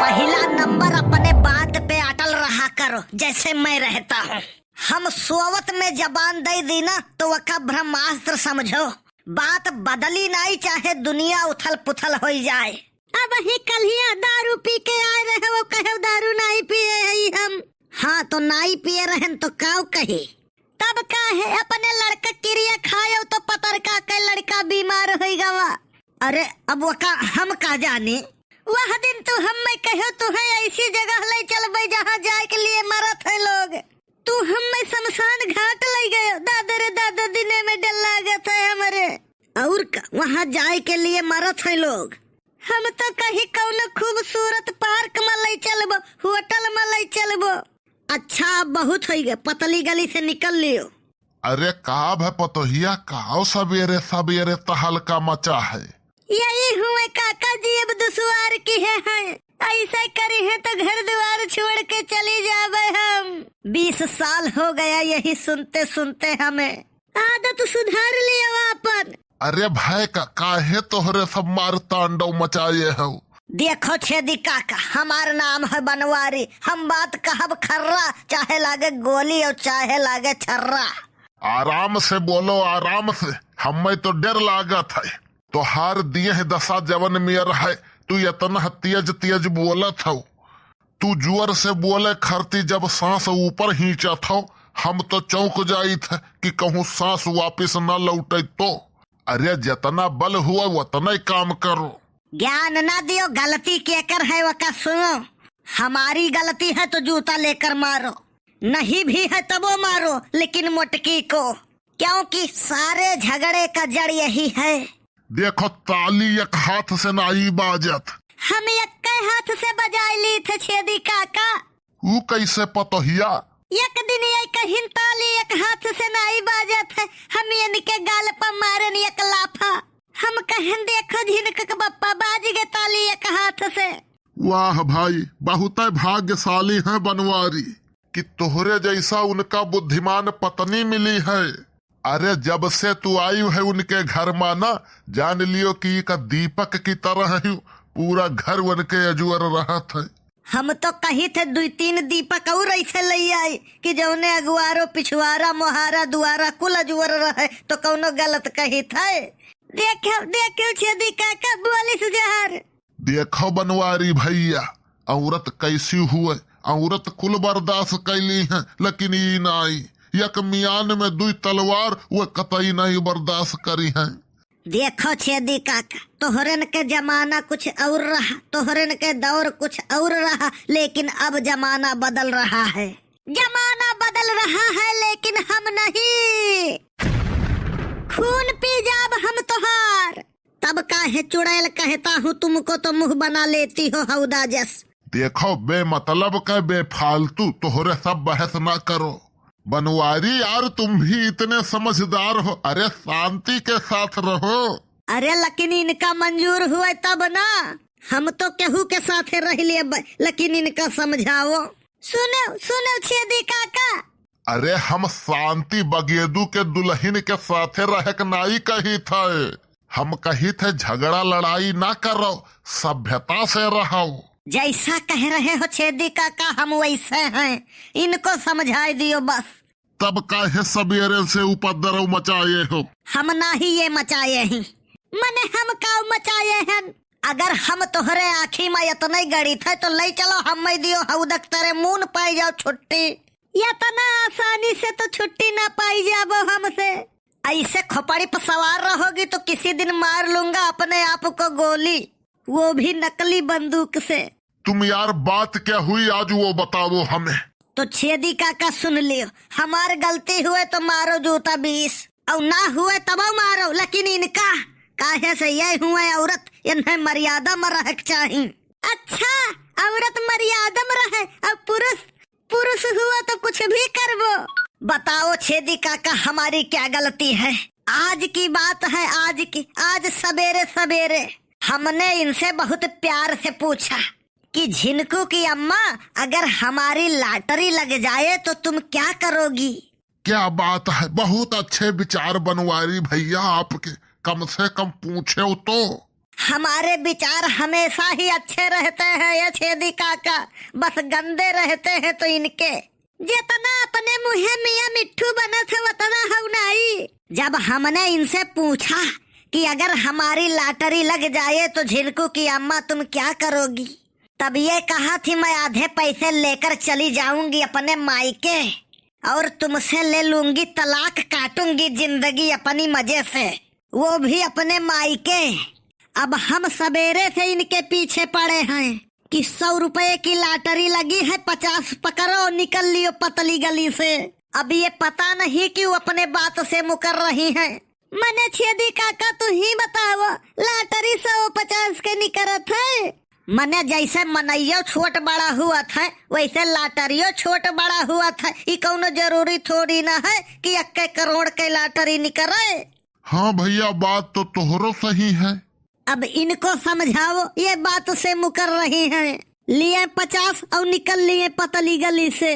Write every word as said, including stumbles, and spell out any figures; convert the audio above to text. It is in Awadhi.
पहिला नंबर अपने बात पे अटल रहा करो, जैसे मैं रहता हूँ। हम सोवत में जबान दइ दी ना, तो वका ब्रह्मास्त्र समझो। बात बदली नाई, चाहे दुनिया उथल पुथल होई जाए। अबहीं कल्हिया दारू पी के आए रहे, वो कहे दारू नाई पिए हई हम। हाँ, तो नाई पिए रहन तो काऊ कही? तब का है, अपने लड़का किरिया खायो तो पतरका के लड़का बीमार होई गवा। अरे, अब वका हम का जानी? वह दिन तू हम्मे कहो, तुहे ऐसी जगह ले चलबे जहाँ जाए के लिए मरत है लोग। तू हम्मे शमशान घाट ले गयो। दादा रे दादा, दिने में डर लागत है हमरे। और का, वहाँ जाए के लिए मरत है लोग। हम तो कही कौनो खूबसूरत पार्क में ले चलबो, होटल में ले चलबो। अच्छा, अब बहुत होई गए, पतली गली से निकल लियो। अरे का भे पतोहिया, काव सबेरे सबेरे तहलका मचा है? यही हुए काका जी, अब दुसवार किहे हैं, ऐसे करिहे तो घर दुआर छोड़ के चली जाबे हम। बीस साल हो गया यही सुनते सुनते हमें। आदत सुधार लियो आपन। अरे भाई का, काहे तोहरे सब मार तांडव मचाए हो? देखो छेदी काका, हमार नाम है बनवारी, हम बात कहब खर्रा, चाहे लागे गोली और चाहे लागे छर्रा। आराम से बोलो, आराम से, हमें तो डर लागत है। तोहार दिए दशा जवन मेर है, तू इतना तेज तेज बोलत हो। तू जोर से बोले खरती, जब सांस ऊपर खींचत हो, हम तो चौंक जाइत है कि कहूँ सांस वापिस न लौटे तो। अरे जितना बल हुआ उतना ही काम करो। ज्ञान ना दियो, गलती केकर है वका सुनो। हमारी गलती है तो जूता लेकर मारो, नहीं भी है तबो मारो, लेकिन मोटकी को, क्योंकि सारे झगड़े का जड़ यही है। देखो ताली एक हाथ से नाई बाजत। हम एक्के हाथ से बजाए ली थे छेदी काका। ऊ कैसे पतोहिया? एक दिन ये कहिन ताली एक हाथ से नाई बाजत है, हम इनके गाल पर मारेन एक लाफा। हम कहन देखो झिनक के बप्पा बाज गए ताली एक हाथ से। वाह भाई, बहुतै भाग्यशाली हैं बनवारी कि तोहरे जैसा उनका बुद्धिमान पत्नी मिली है। अरे जब से तू आई है उनके घर मा ना, जान लियो कि एक दीपक की तरह ही पूरा घर उनके अजुअर रहत है। हम तो कही थे दुई तीन दीपक और ऐसे ले आई कि जौने अगुआरो पिछुआरा मोहारा दुआरा कुल अजुअर रहे तो कौनो गलत कही थे। देखो देखो छेदी काका बोलिस जहर। देखो बनवारी भैया, औरत कैसी हुए, औरत कुल बर्दाश्त कैली हैं, लेकिन ई नाई, एक मियान में दुई तलवार वो कतई नहीं बर्दाश्त करी हैं। देखो छेदी काका, तोहरन के जमाना कुछ और रहा, तोहरन के दौर कुछ और रहा, लेकिन अब जमाना बदल रहा है। जमाना बदल रहा है, लेकिन हम नहीं। खून पी जाब हम तोहार। तब काहे चुड़ैल कहता हूँ तुमको तो मुँह बना लेती हो हौदा जस। देखो बेमतलब का बेफालतू तोहरे सब बहस ना करो। बनवारी यार तुम भी इतने समझदार हो, अरे शांति के साथ रहो। अरे लेकिन इनका मंजूर हुए तब ना, हम तो केहू के साथे रह लेब, लेकिन इनका समझाओ। सुनो सुनो छेदी काका। अरे हम शांति बगेदू के दुलहिन के साथे रहे के नाई कही थे, हम कही थे झगड़ा लड़ाई ना करो, सभ्यता से रहो। जैसा कह रहे हो छेदी काका हम वैसे हैं, इनको समझाए दियो बस। तब काहे सबेरे से उपद्रव मचाए हो? हम नाही ये मचाए ही। मने हम काउ मचाए हन? अगर हम तोहरे आँखी मा इतने गणित है तो ले चलो हम्मे दियो हौदक तरे मून पाई जाओ छुट्टी। इतना आसानी से तो छुट्टी ना पाई जाबो हमसे। ऐसे खोपड़ी पर सवार रहोगी तो किसी दिन मार लूंगा अपने आप को गोली, वो भी नकली बंदूक से। तुम यार बात क्या हुई आज वो बताओ हमें। तो छेदी काका सुन लियो, हमार गलती हुए तो मारो जूता बीस, और ना हुए तबो मारो, लेकिन इनका काहे से ये हुए औरत, इन्हें मर्यादा में रहक चाही। अच्छा, औरत मर्यादा में रहे और पुरुष, पुरुष हुआ तो कुछ भी करबो। बताओ छेदी काका हमारी क्या गलती है? आज की बात है, आज की, आज सबेरे सबेरे हमने इनसे बहुत प्यार से पूछा कि झिनकू की अम्मा, अगर हमारी lottery लग जाए तो तुम क्या करोगी? क्या बात है, बहुत अच्छे विचार बनवारी भैया आपके, कम से कम पूछे तो। हमारे विचार हमेशा ही अच्छे रहते हैं ये छेदी काका, बस गंदे रहते हैं तो इनके। जितना अपने मुँहे मियाँ मिट्ठू बनत है, उतना हऊ नाई। जब हमने इनसे पूछा कि अगर हमारी lottery लग जाए तो झिनकू की अम्मा तुम क्या करोगी, तब ये कहा थी, मैं आधे पैसे लेकर चली जाऊंगी अपने मायके और तुमसे ले लूंगी तलाक, काटूंगी जिंदगी अपनी मजे से, वो भी अपने मायके। अब हम सबेरे से इनके पीछे पड़े हैं कि सौ रुपए की lottery लगी है, पचास पकड़ो, निकल लियो पतली गली से। अब ये पता नहीं कि वो अपने बात से मुकर रही हैं। मने छेदी काका, तू ही बताओ, lottery सौ पचास के निकरत है? मने जैसे मनइयो छोट बड़ा हुअत है, वैसे lotteryओ छोट बड़ा हुअत है। ई कौनो जरूरी थोड़ी न है कि एक्के करोड़ के lottery निकरे। हाँ भैया, बात तो तोहरो सही है। अब इनको समझाओ, ये बात से मुकर रही हैं। लिए पचास और निकल लिए पतली गली से।